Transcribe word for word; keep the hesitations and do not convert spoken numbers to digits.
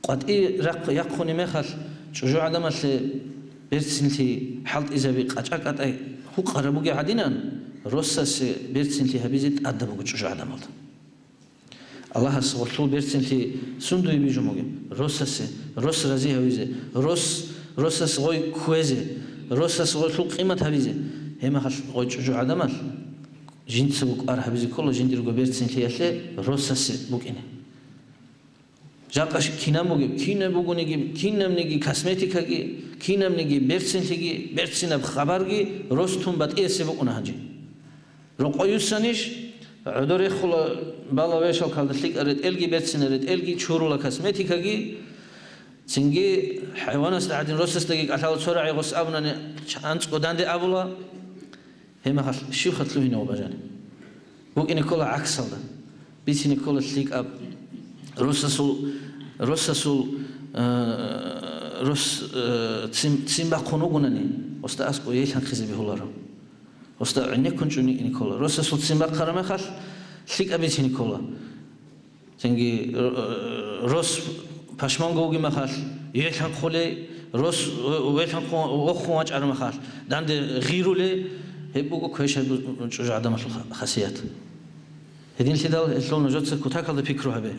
БатӀи рахъ-, яхъуни мехалъ, чӀужугӀадамалъе берцинлъи хӀалтӀизаби къачӀа-кӀатӀай гьукъараб бугеб гӀадинан, росасе берцинлъи гьабизе тӀадаб буго чӀужугӀадамалда. Аллагьас гъолъул берцинлъи сундуе бижун бугеб? Росасе, рос рази гьавизе, рос, росас гъой кквезе, росас гъолъул къимат гьабизе. Гьеб мехалъ гъой чӀужугӀадамал жинцаго кӀвар гьабизе ккола жиндирго берцинлъиялъе росасе букӀине. Жакъа щ-, кинаб бугеб, кинаб бугониги, кинабниги косметикаги, кинабниги берцинлъиги, берцинаб хабарги рос тун батӀиясе букӀуна гьанже. Рокъой юссанищ, гӀодор рехула бала вешалкалда лъикӀа ретӀелги, берцина ретӀелги, чурула косметикаги, цинги хӀайванасда гӀадин росасдаги кӀалъала цо рагӀи гъос абунани анцӀго данде абула. Гьеб мехалъ щибха лъугьинав бажани? БукӀине ккола гӀаксалда. Бицине ккола лъикӀаб. Росасул, росасул, э, рос, э, цин, цин бахъун вугонани, гъосда аскӀов елъанхъизе бегьуларо. Гъосда гӀенеккун чӀун йикӀине ккола. Росасул цин бахъараб мехалъ, лъикӀаб бицине ккола. Цинги, э, рос пашманго вугеб мехалъ, елъанхъулей, рос, э, велъанхъун, вохун вачӀараб мехалъ, данде гъирулей, гьеб буго квешаб чӀужугӀадамалъул ха-, хасият. Гьединлъидал гьелъул нужеца кутакалда пикру гьабе.